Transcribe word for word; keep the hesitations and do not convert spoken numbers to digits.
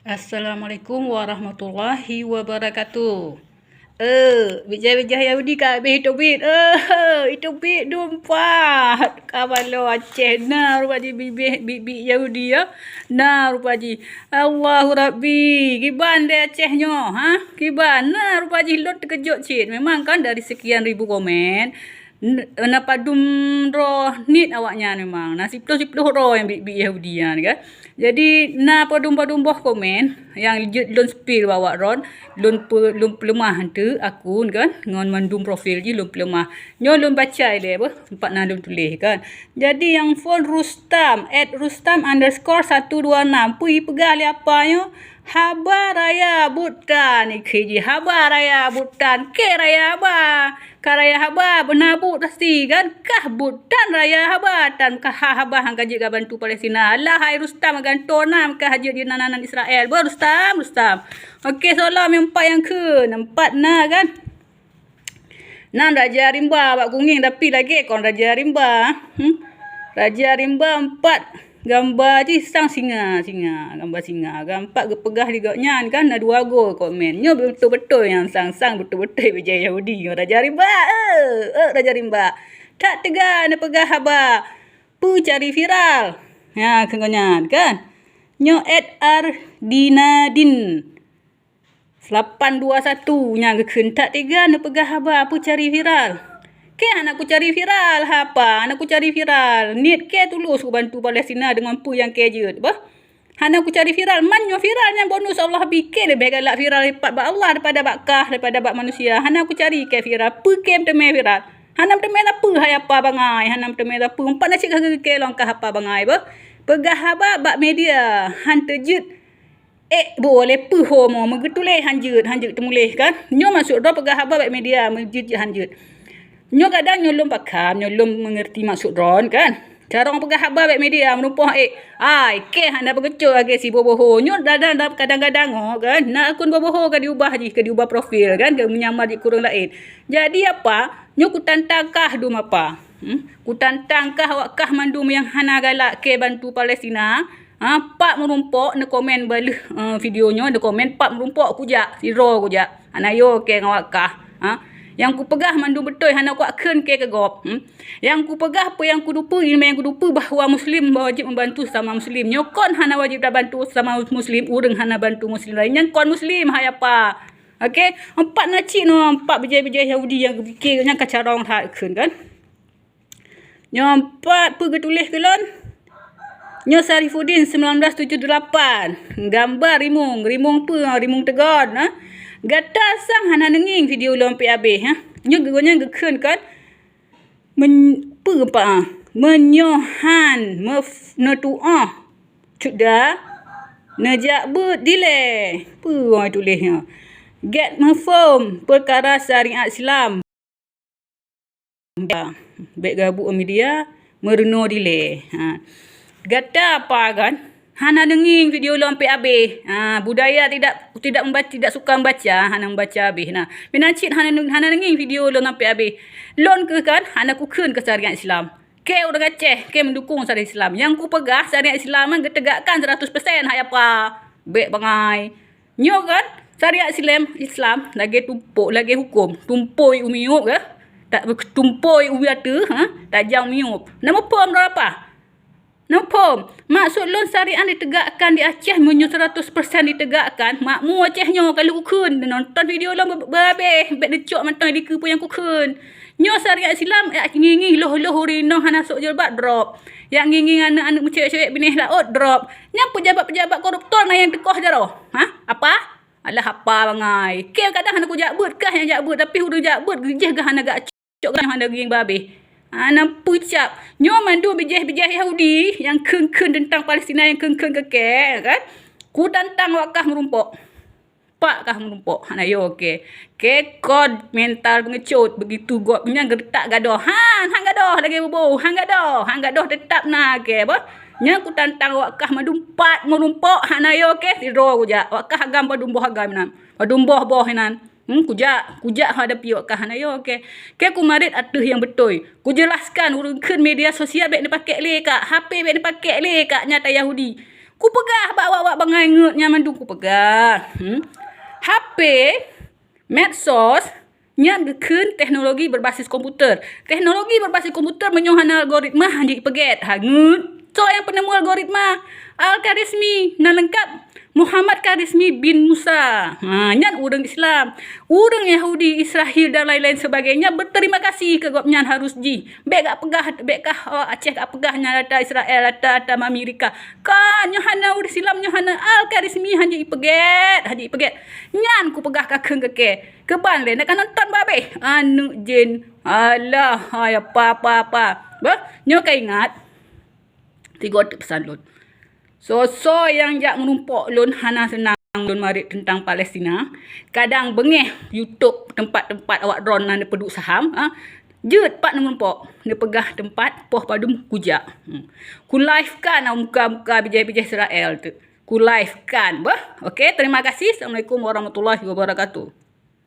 Assalamualaikum warahmatullahi wabarakatuh. Eh, bijéh-bijéh Yahudi ka habéh itobit. Eh, itobit dumpat. Ka balo Aceh na rupa jih bibéh bibi Yahudi ya. Na rupa jih. Allahu Rabbi, kiban deh Aceh nyoe, ha? Kiban na rupa jih lôn teukeujot cit. Memang kan dari sekian ribu komen, N-, na padum droe niet awaknyan memang. Na siploh-siploh droe nyang biet-biet Yahudi nyan kan. Jadi, na padum-padum boh komen nyang jeuet lôn spill bak awak droen, lôn pe-, lôn peuleumah enteuk akun kan, ngon mandum profil jih lôn peuleumah. Nyoe lôn baca ilée beuh, teumpat na lôn tuléh kan. Jadi, nyang phon Rustam, at rustam underscore satu dua enam, peue jipeugah lé apa nyoe? Haba raya buet tan, ikheun jih haba raya buet tan, keu raya haba. Ka raya haba, beuna buet pasti kan? Kah buet tan raya haba, tan kah ha-, haba han ka jeuet ka bantu Palestina. Alah hai Rustam, gantoe nam kah jeuet di nan-nan Israel. Beuh Rustam, Rustam. Oke, soe lom nyang empat nyang kheun, empat na kan? Nan Raja Rimba bak Kungieng, tapi lagée kon Raja Rimba. Hmm? Raja Rimba empat. Gamba jih sang singa, singa, gamba singa. Gampat geupeugah di gobnyan kan na dua goe komen. Nyoe beutôi-beutôi nyang sang-sang beutôi-beutôi bijéh Yahudi nyoe Raja Rimba. Eh, eh, Raja Rimba. That teuga neupeugah haba. Peue cari viral. Ha, keu gobnyan kan. Nyoe at Ardinadin. Lapan dua satu nyang geukheun that teuga neupeugah haba peue cari viral. Keu hana kucari viral, hapa hana kucari viral. Niet keu tulus kubantu Palestina deungon peue nyang keu jeuet, bah. Hana kucari viral, man nyoe viral nyang bonus Allah bri keu leubeh galak viral lipat bak Allah daripada bak kah, daripada bak manusia. Hana kucari keu viral, peue keu meuteumé viral. Hana meuteumé lapeue hai apa bangai, hana meuteumé lapeue. Empat na cit ka geukeu lôn kah apa bangai, bah. Peugah haba bak media, han teujeuet Eh, bu lé peue ho mo meugeutuléh han jeuet, han jeuet teumuléh kan? Nyoe maksud droe peugah haba bak media meujeuet han jeuet. Nyoe kadang nyoe lôn pakam, nyoe lôn meungerti maksud droe kan? Carông peugah haba bak media meureumpok eh, ai keh hana beugeucok lagée si boboho. Nyoe kadang-kadang oh kan, na akun boboho ka diubah jih, ka diubah profil kan, ka meunyamar jih keu ureuëng laén. Jadi apa? Nyoe kutantang kah dum apa? Hmm? Kutantang kah awak kah mandum nyang hana galak keu bantu Palestina? Ha, pat meurumpok neukomen baleuh, eh, video nyoe, neukomen pat meurumpok kujak, sidroe kujak. Hana yo keu ngon awak kah. Ha? Nyang kupeugah mandum beutôi hana kuakheun keu keu gob. Hmm? Nyang kupeugah peue nyang kudupeue, ilmu nyang kudupeue bahwa muslim wajéb membantu sesama muslim. Nyoe kon hana wajéb tabantu sesama muslim, ureuëng hana bantu muslim laén nyang kon muslim hai apa. Oke, empat na cit nyoe, empat bijéh-bijéh Yahudi nyang geupike nyang ka carông that kheun kan. Nyoe empat peue geutuléh keu lôn? Nyoe Sarifuddin sembilan belas tujuh delapan. Gamba rimong, rimong peue? Rimong teugon, ha? Gata sang hana neungieng video lôn pih abéh, ha? Nyoe geuh nyan geukheun kan? Men-, peue pa? Meunyoe han meuf-, neutuoh, cuda, neujak beuet dilée. Peue tuléh nyoe? Gét meuphom peukara syariat Islam. Bék gabuk media, meurunoe dilée. Ha. Gata apa kan? Hana deungieng video lôn pih abéh. Ha, budaya tidak, tidak membaca, tidak suka membaca, hana membaca abéh. Nah, meunan cit hana, hana deungieng video lôn sampai abéh. Lôn keuh kan, hana kukheun keu syariat Islam. Keu ureuëng Aceh, keu mendukung syariat Islam. Nyang kupeugah syariat Islam kan geutegakkan seratus persen hai apa. Bék bangai. Nyoe kan, syariat Islam, Islam lagée tumpok, lagée huköm, tumpôi u miyueb ke? Tak tumpôi u ateueh, ha? Tajam u miyueb. Na muphom droe apa? Na muphom. Maksud lôn syariat ditegakkan di Aceh meunyoe seratus persen ditegakkan, makmu Aceh nyoe ka lheueh kukheun, nonton video lôn be-, beurabéh, bék neucok mantong dikeue peue nyang kukheun. Nyoe syariat Islam, eh, ngieng-ngieng loh-loh ureuëng inong hana sôk jilbab, drop. Nyang ngieng-ngieng aneuëk-aneuëk meucewek-cewek binéh laôt, drop. Nyang pejabat-pejabat koruptor na nyang teukoh jaroe. Ha? Apa? Alah apa bangai. Keu kadang hana kujak beuet kah nyang jak beuet, tapi ureuëng jak beuet geujeh gah hana gak cok gah hana gieng babeh. Hana peucap. Nyoe mandum bijéh-bijéh Yahudi nyang kheun-kheun teuntang Palestina nyang kheun-kheun keu kèe, kan? Kutantang awak kah meurumpok. Pak kah meurumpok, hana yo kèe. Kèe kon mental beungeucot, begitu gob nyan geuretak gadoh. Han, han gadoh lagèe bubu, han gadoh, han gadoh teutap na kèe bah. Nyan kutantang awak kah mandum pat meurumpok, hana yo kèe sidroe kujak. Awak kah agam padum boh agam inan, padum boh boh inan. Hmm, kujak, kujak hadapi awak kah, hana yo kèe. Kèe kumarit ateueh nyang beutôi. Kujelaskan ureueng kheun media sosial bèk neupakék lé kak, HP bèk neupakék lé kak, nyata Yahudi. Kupeugah bak awak-awak bangai ngeut nyan mandum kupeugah. Hmm? H P, medsos, nyan geukheun teknologi berbasis komputer. Teknologi berbasis komputer meunyoe hana algoritma, hana jipeugét. Ha, ngeut. Soe nyang peunemu algoritma? Al-Khawarizmi. Nan leungkap, Muhammad Khawarizmi bin Musa. Ha, nyan ureuëng Islam. Ureuëng Yahudi, Israel dan lain-lain sebagainya berterima kasih keu gobnyan harus jih. Bék gak peugah, bék kah, oh, Aceh gak peugah nyan ata Israel, ata, ata Amerika. Kan, nyoe hana ureuëng Islam, nyoe hana Al-Khawarizmi, hana jipeugét, hana jipeugét. Nyan kupeugah ka kheun keu kèe. Keuban lé, nak ka nonton babeh. Aneuk jén. Alah, hai apa, apa, apa. Bah, nyoe ka ingat. Tiga teuk pesan lôn. Soe-soe nyang jak meurumpok lôn hana seunang lôn marit teuntang Palestina, kadang beungéh YouTube teumpat-teumpat awak droeneuh na neupeuduek saham, ha? Jeuet pat neumeurumpok, neupeugah teumpat poh padum kujak. Hmm. Ku live kan muka-muka bijéh-bijéh Israel tu. Ku live kan, bah. Okey, terima kasih. Assalamualaikum warahmatullahi wabarakatuh.